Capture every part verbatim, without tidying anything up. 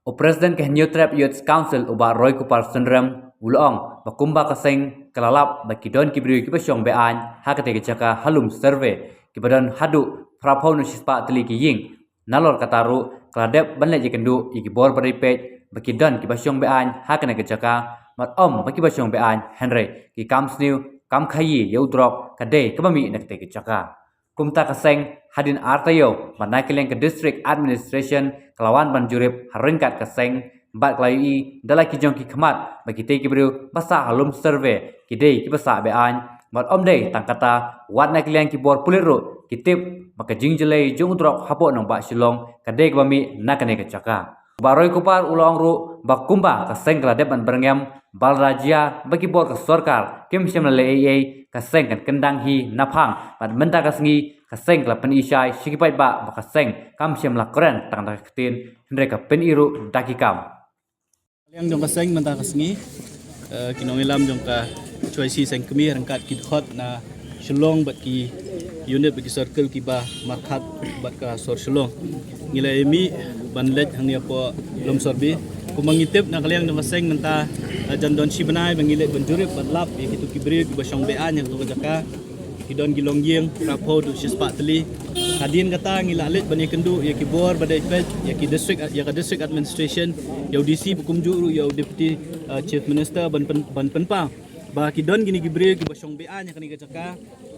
U President ka Hynñiewtrep Youth Council u Bah Roy Kupar Synrem u la ong ba kumba ka seng ka la lap ba ki don ki briew kiba shong be-aiñ ha katei ka jaka ha Lum Survey kiba don haduh phra phew na shispah tylli ki ïing. Nalor kata ruh ka la dep ban leit ïakynduh ïa ki bor ba dei peit ba ki don kiba shong be-aiñ ha kane ka jaka, bad ym ba kiba shong be-aiñ hynrei ki kam sniew kam khaïi ïa u drok ka dei kaba mih na katei ka jaka. Kumta ka seng hadien ar taïew ba na ka liang ka District Administration ka la wan ban jurip ha ryngkat ka seng bad ka la ïohi da la ki jong ki khmat ba kitei ki briew ba sah ha Lum Survey ki dei kiba sah be-aiñ. Bad ym dei tang kata, wat na ka liang ki bor pulit ruh ki tip ba ka jingjyllei jong u drok hapoh nongbah Shillong ka dei kaba mih na kane ka jaka. Bah Roy Kupar u la ong ruh ba kumba ka seng ka la dep ban byrngem ba lada jia ba ki bor ka sorkar kim shym la leh ei ei, ka seng kan kyndang hi na phang. Bad mynta ka sngi ka seng ka la pyni shai sha ki paidbah ba ka seng kam shym la kren tang da ka ktien hynrei ka pyni ruh da ki kam. Liang jong ka seng mynta ka sngi, eh, ki nongïalam jong ka H Y C Seng Kmie ryngkat ki dkhot na Shillong bad ki unit bad ki circle kiba markhat bad ka sor Shillong. Ngi la ïa mih ban leit hangne hapoh Lum Survey. Kumba ngi tip na ka liang jong ka seng mynta, eh, jan don shi bnai ba ngi leit ban jurip bad lap ïa kito ki briew kiba shong be-aiñ ha kato ka jaka. Ki don ki longïing phra phew haduh shispah tylli. Hadien kata ngi la leit ban ïakynduh ïa ki bor ba dei peit, ïa ki district, ïa ka District Administration, ïa u D C bad kumjuh ruh ïa u Deputy, eh, Chief Minister ban pyn-, ban pynpaw ba ki don kine ki briew kiba shong be-aiñ ha kane ka jaka.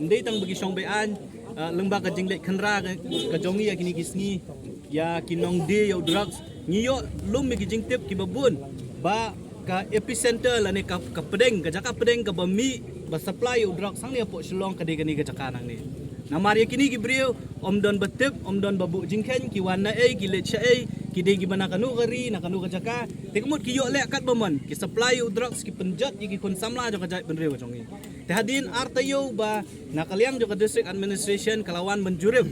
Ym dei tang ba ki shong be-aiñ, eh, lyngba ka jingleit khynra ka, ka jong ngi ïa kine ki sngi ïa ki nongdie ïa u drugs, ngi ïoh lum ïa ki jingtip kiba bun ba ka epicenter lane ka, ka pdeng, ka jaka pdeng kaba mih ba supply ïa u drugs hangne hapoh Shillong ka dei kane ka jaka nangne. Namar ïa kine ki briew ym don ba tip, ym don ba buh jingkheiñ, ki wan na ei, ki leit sha ei, ki dei kiba na kano ka ri, na kano ka jaka. Te ka mut ki ïoh leh katba mon, ki supply ïa u drugs, ki pynjot ïa ki khun samla jong ka jaitbynriew ka jong ngi. Te hadien ar taïew ba na ka liang jong ka District Administration ka la wan ban jurip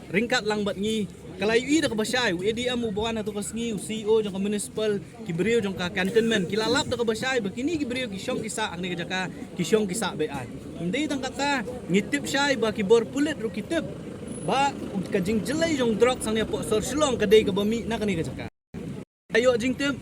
ryngkat lang bad ngi, ka la ïohi da kaba shai, u A D M uba wan ha kato ka sngi, u C E O jong ka municipal, ki briew jong ka cantonment ki la lap da kaba shai ba kine ki briew ki shong ki sah ha kane ka jaka, ki shong ki sah be-aiñ. Ym dei tang kata, ngi tip shai ba ki bor pulit ruh ki tip ba ka jingjyllei jong drugs hangne hapoh sor Shillong ka dei kaba mih na kane ka jaka. Ïoh jingtip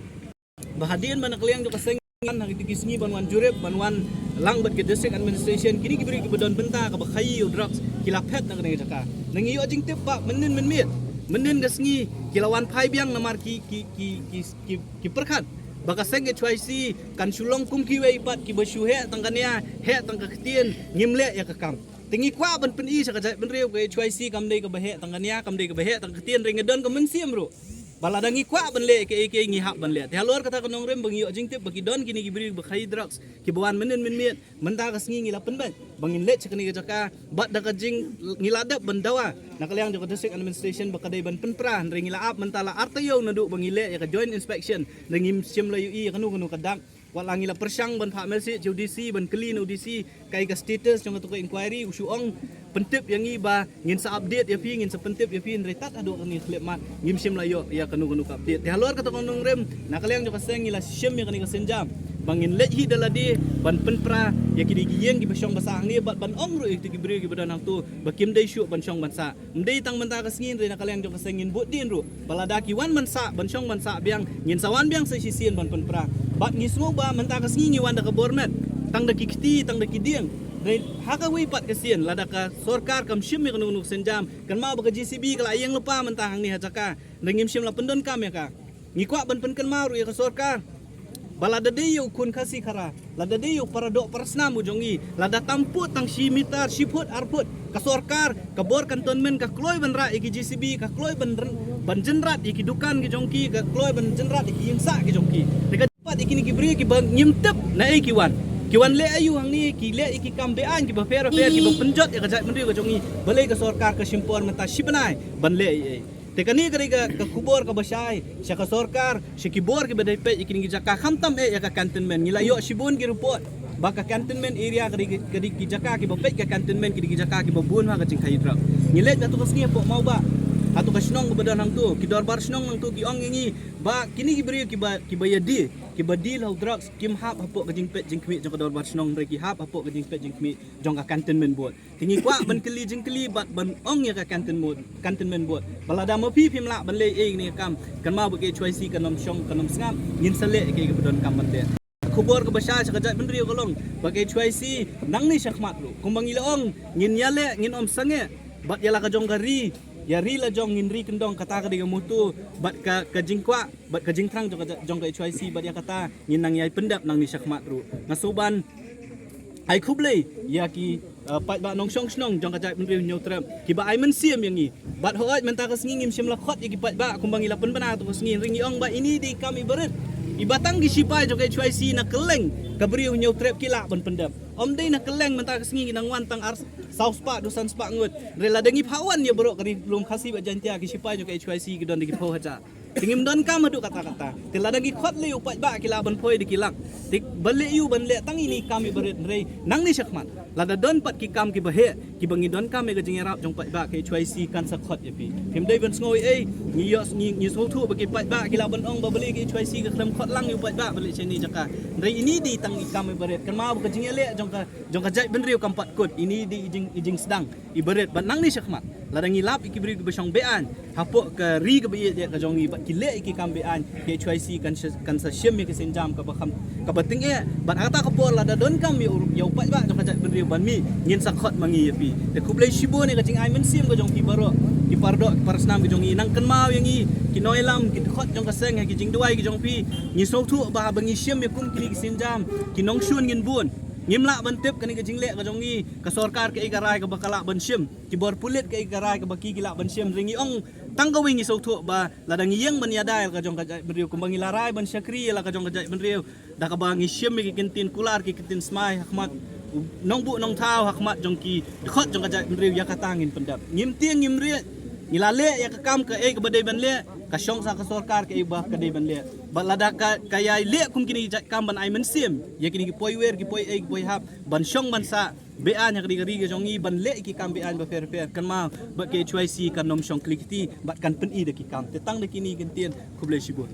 ba hadien ba na ka liang jong ka seng ha kito ki sngi ban wan jurip, ban wan lang bad ka District Administration, kine ki briew kiba don bynta kaba khaïi ïa u drugs ki la phet na kane ka jaka. Ngi ïoh jingtip ba mynnin mynmiet, mynnin ka sngi ki la wan phai biang namar ki, ki, ki, ki, ki, ki pyrkhat ba ka seng H Y C kan shu long kum kiwei pat kiba shu heh tang ka nia, heh tang ka ktien, ngim leh ïa ka kam. Te ngi kwah ban pyni sha ka jaitbynriew, ka H Y C kam dei kaba heh tang ka nia, kam dei kaba heh tang ka ktien, hynrei nga don ka mynsiem ruh ba lada ngi kwah ban leh kaei kaei ngi hap ban leh. Te halor kata ka nongrim ba ngi ïoh jingtip ba ki don kine ki briew ba khaïi drugs kiba wan mynnin mynmiet, mynta ka sngi ngi la pynbeit ba ngin leit sha kane ka jaka, bad da ka jing ngi la dep ban dawa na ka liang jong ka District Administration ba ka dei ban pynpra, hynrei ngi la ap mynta la ar taïew naduh ba ngi leh ïa ka joint inspection, hynrei ngim shym la ïohi ïa kano kano ka dak. Wat la ngi la pyrshang ban phah message sha u D C, ban kylli na u D C kaei ka status jong kato ka inquiry, u shu ong pyntip ïa ngi ba ngin sa update ïa phi, ngin sa pyntip ïa phi, hynrei tad haduh kane ka khyllipmat ngim shym la ïoh ïa kano kano ka update. Te halor kata ka nongrim, na ka liang jong ka seng ngi la shim ïa kane ka sienjam ba ngin leit hi da lade ban pynpra ïa kine ki ïing kiba shong ba sah hangne, bad ban ong ruh ïa kito ki briew kiba don hangto ba kim dei shuh ban shong ban sah. Ym dei tang mynta ka sngi, hynrei na ka liang jong ka seng ngin bud dien ruh ba lada ki wan ban sah, ban shong ban sah biang, ngin sa wan biang sa shisien ban pynpra. Bad ngi sngew ba mynta ka sngi ngi wan da ka bor met, tang da ki kti, tang da ki dieng. Hynrei ha kawei pat ka sien, lada ka sorkar kam shim ïa kano kano ka sienjam, kynmaw ba ka J C B ka la ïeng lypa mynta hangne ha jaka, hynrei ngim shym la pyndonkam ïa ka. Ngi kwah ban pynkynmaw ruh ïa ka sorkar ba lada dei ïa u khun Khasi Khara, lada dei ïa u para doh para snam u jong ngi, lada tam put tang shi mitar, shi phut, ar phut, ka sorkar, ka bor cantonment ka kloi ban rah ïa ki J C B, ka kloi ban ryn-, ban jynrat ïa ki dukan ki jong ki, ka kloi ban jynrat ïa ki ïing sah ki jong ki. Te ka pat ïa kine ki briew kiba ngim tip naei ki wan, ki wan leh aïu hangne, ki leh ïa ki kam be-aiñ kiba pher pher, kiba pynjot ïa ka jaitbynriew ka jong ngi. Balei ka sorkar ka shim por mynta shi bnai ban leh ei ei? Te kane ka dei ka, ka khubor kaba shai sha ka sorkar, sha ki bor kiba dei peit ïa kine ki jaka, khamtam eh ïa ka cantonment. Ngi la ïoh shibun ki report ba ka cantonment area ka dei, ka dei ki jaka kiba peit ka cantonment, ki dei ki jaka kiba bun ha ka jingkhaïi drug. Ngi leit hato ka sngi hapoh Mawbah, hato ka shnong kaba don hangto, ki dorbar shnong hangto ki ong ïa ngi ba kine ki briew kiba, kiba ïa die, Kiba deal ha u drugs kim hap hapoh ka jingpeit jingkhmih jong ka dorbar shnong, hynrei ki hap hapoh ka jingpeit jingkhmih jong ka cantonment board. Te ngi kwah ban kylli jingkylli bad ban ong ïa ka cantonment board, cantonment board, ba lada ma phi phim lah ban leh ei ei kane ka kam, kynmaw ba ka H Y C kan ym shong, kan ym sngap, ngin sa leh ïa kaei kaba donkam ban leh. Khubor kaba shai sha ka jaitbynriew ka long ba ka H Y C nangne shakhmat ruh, kumba ngi la ong, ngin ïaleh, ngin ym sangeh bad ïa la ka jong ka ri, ïa ri la jong ngin ri kyndong, kata ka dei ka motto bad ka, ka jingkwah bad ka jingthrang jong ka, jong ka H Y C. Bad ïa kata ngin nang ïai pyndep nangne shakhmat ruh. Nga sngewbha ban ai khublei ïa ki, uh, paidbah nongshong shnong jong ka jaitbynriew Hynñiewtrep kiba ai mynsiem ïa ngi. Bad hooid, mynta ka sngi ngim shym la khot ïa ki paidbah kumba ngi la pynbna ha kato ka sngi, hynrei ngi ong ba ine i dei i kam iba rit iba tang ki shipai jong ka H Y C na kylleng ka briew Hynñiewtrep ki lah ban pyndep. Ym dei na kylleng, mynta ka sngi ki nang wan tang ar, saw spah, du san spah ngut, hynrei lada ngi phah wan ïa baroh ka ri lum Khasi bad Jaiñtia, ki shipai jong ka H Y C ki don da ki phew hajar. Te ngim donkam haduh katta katta. Te lada ngi khot lei u paidbah ki lah ban poi da ki lak. Te ba leh ïa u ban leh tang ine i kam iba rit, hynrei nangne shakhmat lada don pat ki kam kiba heh kiba ngi donkam ïa ka jingïarap jong paidbah, ka H Y C kan sa khot ïa phi. Phim dei ban sngew ei ei, ngi ïoh, ngi, ngi sngewthuh ba ki paidbah ki lah ban ong ba balei ka H Y C ka khlem khot lang ïa u paidbah ba leit sha ine i jaka. Hynrei ine i dei tang i kam iba rit, kynmaw ba ka jingïaleh jong ka, jong ka jaitbynriew kam pat kut. Ine i dei i jing, i jingsdang iba rit. Bad nangne shakhmat lada ngi lap ïa ki briew kiba shong be-aiñ hapoh ka ri kaba ïeit ka jong ngi bad ki leh ïa ki kam be-aiñ, ka H Y C kan sa, kan sa shim ïa ka sienjam kaba kham, kaba tyngeh. Bad ha kata ka por lada donkam ïa u, ïa u paidbah jong ka jaitbynriew ban mih, ngin sa khot ma ngi ïa phi. Te khublei shibun ïa ka jingai mynsiem ka jong phi baroh, ki paradoh, ki parasnam ka jong ngi. Nang kynmaw ïa ngi ki nongïalam, ki dkhot jong ka seng ha ki jingduwai ki jong phi. Ngi sngewthuh ba haba ngi shim ïa kum kine ki sienjam, ki nongshun ngin bun. Ngim lah ban tip kane ka jingleh ka jong ngi, ka sorkar kaei ka rai kaba ka lah ban shim, ki bor pulit kaei ka rai kaba ki, ki lah ban shim. Hynrei ngi ong tang kawei, ngi sngewthuh ba lada ngi ïeng ban ïada ïa la ka jong ka jaitbynriew, kumba ngi la rai ban shakri ïa la ka jong ka jaitbynriew da kaba ngi shim ïa ki kyntien kular, ki kyntien smai ha khmat u nongbuh nongthaw, ha khmat jong ki dkhot jong ka jaitbynriew, ïa kata ngin pyndep. Ngim tieng ngim rieh, ngi la leh ïa ka kam kaei kaba dei ban leh, ka shong sha ka sorkar kaei ba ka dei ban leh. Bad lada ka, ka ïai leh kum kine ki jait kam ban ai mynsiem ïa kine ki poiwer, ki poiei, ki poihap, ban shong ban sah be-aiñ ha ka ri ka jong ngi, ban leh ki kam be-aiñ bapher bapher, kynmaw ba ka H Y C kan ym shong khlieh kti bad kan pyni da ki kam. Te tang da kine ki kyntien, khublei shibun.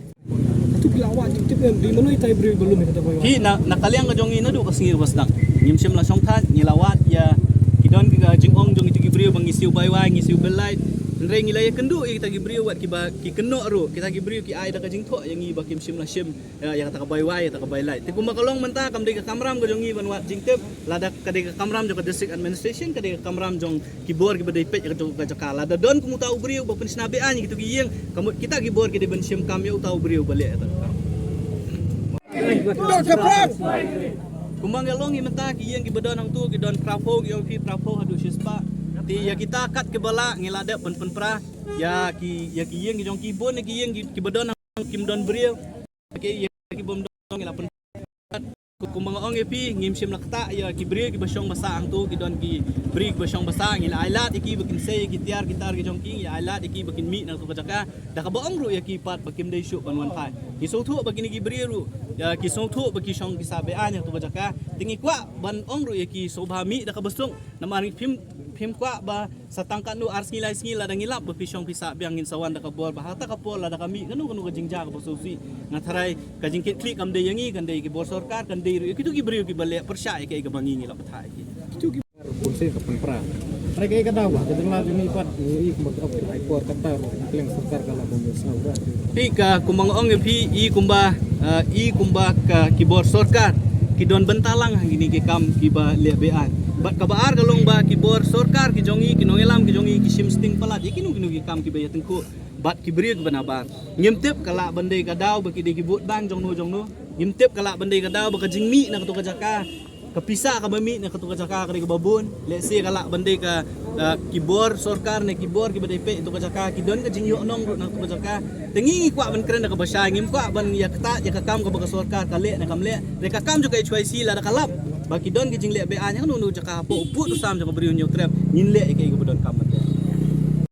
Atu phi la wad jingtip em, dei mano ita i briew ba lum ïa kata ka wai wai? Hi na, na ka liang ka jong ngi naduh ka sngi ba sdang ngim shym la shong thait, ngi la wad ïa, ki don ka jingong jong itu ki briew ba ngi siew bai wai, ngi siew bel lait. Hynrei ngi la ïakynduh ïa kita ki briew wat kiba ki kynnoh ruh, kita ki briew ki ai da ka jingthoh ïa ngi ba kim shym la shim ïa, ïa kata ka bai wai, ïa kata ka bai lait. Te kumba ka long mynta kam dei ka kamram ka jong ngi ban wad jingtip, lada ka dei ka kamram jong ka district administration, ka dei ka kamram jong ki bor kiba dei peit ïa kata ka jaka. Lada don kum uta u briew ba pynshna be-aiñ ïa kito ki ïing, ka mut kita ki bor ki dei ban shim kam ïa uta u briew ba leh ïa kata ka kam. Kumba nga la ong, mynta ki ïing kiba don hangto ki don phra phew, ki ong phi phra phew haduh shispah. Te ïa kita kat kiba lah ngi la dep ban pynpra ïa ki, ïa ki ïing ki jong ki, bun ïa ki ïing ki, kiba don hangto kim don briew. Ki ïa ki bym don ngi la pynpra. Kumba nga ong ïa phi, ngim shym la ktah ïa ki briew kiba shong ba sah hangto, ki don ki briew kiba shong ba sah, ngi la ai lad ïa ki ba kin sei ïa ki tiar ki tar ki jong ki, ngi la ai lad ïa ki ba kin mih na kato ka jaka. Da kaba ong ruh ïa ki pat ba kim dei shuh ban wan phai. Ngi sngewthuh ba kine ki briew ruh, ïa ki sngewthuh ba ki shong ki sah be-aiñ na kato ka jaka. Te ngi kwah ban ong ruh ïa ki sngewbha mih da kaba suk. Namar ngi phim, phim kwah ba sa tang katno ar sngi lai sngi lada ngi lap ba phi shong phi sah biang, ngin sa wan da ka bor ba ha kata ka por lada ka mih kano kano ka jingjia kaba sngewsih, nga tharai ka jingkitkhlieh kam dei ïa ngi, kan dei ki bor sorkar, kan dei ruh ïa kito ki briew kiba leh pyrshah ïa kaei kaba ngi ngi la bthah ïa ki. Kito ki bor sorkar ka pynpra. Trai kaei ka daw ba ka jingla jong ngi pat ngi i kumba ka por kata ba ka sorkar ka la bom sngewbha. Phi ka kumba nga ong ïa phi, i kumba, eh, i kumba ka ki bor sorkar ki don bynta lang ha kine ki kam kiba leh be-aiñ. Bad kaba ar ka long ba ki bor sorkar ki jong ngi, ki nongïalam ki jong ngi ki shim sting palat ïa kino kino ki kam kiba ïatyngkhuh bad ki briew kiba nabar. Ngim tip ka lah ban dei ka daw ba ki dei ki vote bank jongno jongno. Ngim tip ka lah ban dei ka daw ba ka jingmih na kato ka jaka, ka pisa kaba mih na kato ka jaka ka dei kaba bun. Lehse ka lah ban dei ka, ka, ki bor sorkar ne ki bor kiba dei peit ïa kato ka jaka ki don ka jingïohnong ruh na kato ka jaka. Te ngi ngi kwah ban kren da kaba shai, ngim kwah ban ïa ktah ïa ka kam kaba ka sorkar ka leh ne kam leh. Te ka kam jong ka H Y C lada ka lap ba ki don ki jingleh be-aiñ ha kano kano ka jaka hapoh u pud u sam jong ka briew Hynñiewtrep, ngin leh ïa kaei kaba donkam ban leh.